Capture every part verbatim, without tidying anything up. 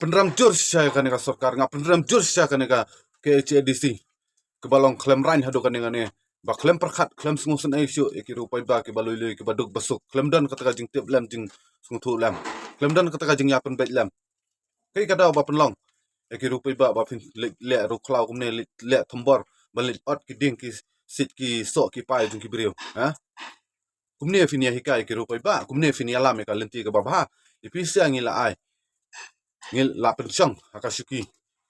pynrem jur shisha ïa kane ka sorkar, nga pynrem jur shisha ïa kane ka K H A D C. Kaba long khlem rain haduh kane kane, ba khlem pyrkhat, khlem sngewsynei shuh ïa ki riew paidbah kiba lui lui, kiba duk ba suk, khlem don kata ka jingtip lem, jingsngewthuh lem, khlem don kata ka jingïapynbeit lem. Kaei ka daw ba pynlong ïa ki riew paidbah ba phin leh, leh riewkhlaw kumne, leh, leh thombor, ban leit ot ki dieng, ki siej, ki soh ki pai jong ki briew, ha? Kumne phin ïa hikai ïa ki riew paidbah, kumne phin ïalam ïa ka lynti kaba bha. Ïa phi shisha ngi la ai, ngi la pynshong ha ka shuki,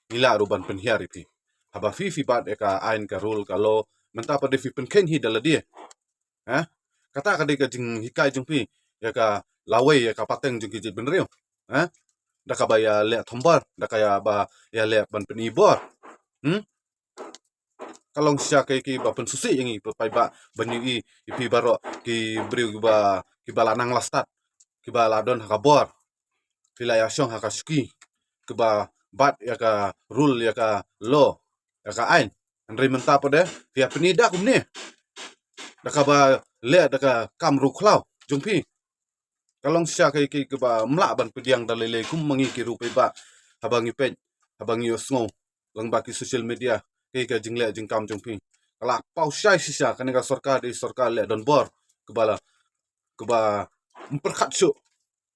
ngi lah ruh ban pynhiar ïa phi. Haba phi, phi bat ïa ka aiñ, ka rule, ka law, mynta pat de phi pynkheiñ hi da lade, ha? Kata ka dei ka jinghikai jong phi ïa ka lawei, ïa ka pateng jong ki jaitbynriew, ha? Da kaba ïaleh thombor, da kaba ïaleh ban pyni bor. Hmm? Ka long shisha kaei kaei ba pynsngewsih ïa ngi paidbah, ban ïohi ïa phi baroh ki briew kiba, kiba la nang la stad, kiba la don ha ka bor, phi la ïashong ha ka shuki, kiba bat ïa ka rule, ïa ka law, ïa ka aiñ. Hynrei mynta pat de phi ïa pyni da kumne, da kaba leh da ka kam riewkhlaw jong phi. Ka long shisha kaei kaei kaba ym lah ban pdiang da lei lei kum ma ngi ki riew paidbah. Haba ngi peit, haba ngi ïohsngew lyngba ki social media, kaei ka jingleh jingkam jong phi, ka la paw shai shisha. Kane ka sorkar dei sorkar leh donbor, kaba la, kaba ym pyrkhat shuh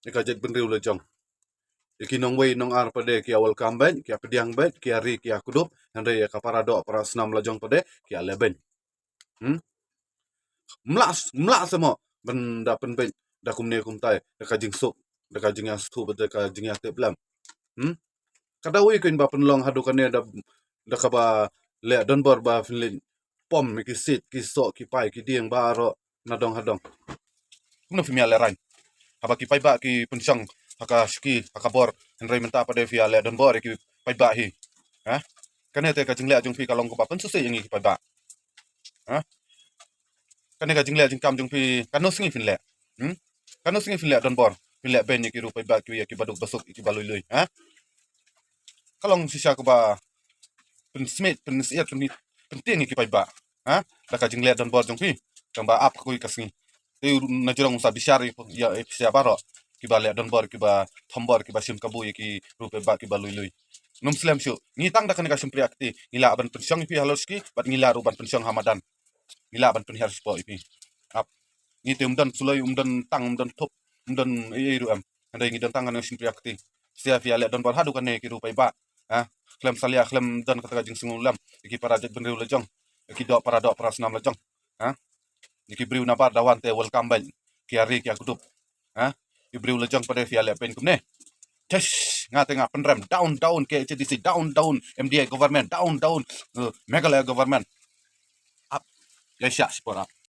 ïa ka jaitbynriew la jong, ïa ki nongwei nongar pat de ki ïa welcome beit, ki ïa pdiang beit, ki ïa ri, ki ïa kdup. Hynrei ïa ka para doh para snam la jong pat de ki ïa leh beiñ. Hmm? Ym lah, ym lah se mo ban da pynbeit da kumne kumtai, da ka jingsuk, da ka jingïasngewthuh, da ka jingïatip lem. Hmm? Ka daw ïa kaba pynlong haduh kane da, da kaba leh donbor ba phin leit pom ïa ki siej, ki soh, ki pai, ki dieng baroh nadong hadong. Kumno phim ïa lehrain? Haba ki paidbah ki pynshong ha ka shuki, ha ka bor, hynrei mynta pat de phi ïa leh donbor ïa ki paidbah hi. Ha? Kane te ka jingleh jong phi ka long kaba pynsngewsih ïa ngi ki paidbah. Ha? Kane ka jingleh jingkam jong phi, katno sngi phin leh? Hmm? Katno sngi phin leh donbor, phin leh beiñ ïa ki riew paidbah, ki, ïa kiba duk ba suk, ïa kiba lui lui, ha? Ka long shisha kaba pynsmit, pynsyier, pyn, pyntieng ïa ki paidbah, ha? Da ka jingleh donbor jong phi, tang ba ap ka kui ka sngi. Te na jrong sa bishar ïa, ïa, ïa phi sha baroh kiba leh donbor, kiba thombor, kiba shim kabu ïa ki riew paidbah kiba lui lui. Ngam slem shuh. Ngi tang da kane ka shympriahkti ngi lah ban pynshong ïa phi halor shuki, bad ngi lah ruh ban pynshong ha madan. Ngi lah ban pynhiar shapoh ïa phi. Ap. Ngi te ym don suloi, ym don tang, ym don thup, ym don ei ei ruh em. Hynrei ngi don tang kane ka shympriahkti. Shisha phi ïa leh donbor haduh kane ki riew paidbah, ha? Khlem salia, khlem don kata ka jingsngew lem ïa ki para jaitbynriew la jong, ïa ki doh, para doh para snam la jong, ha? Ïa ki briew nabar da wan te welcome beit, ki ïa ri, ki ïa kdup, ha? Ki briew la jong pat de phi ïa leh beiñ kumne. Tish, nga te nga pynrem, down, down K H A D C, down, down M D A government, down, down, uh, Meghalaya government. Ap, ïa shah shipor ap.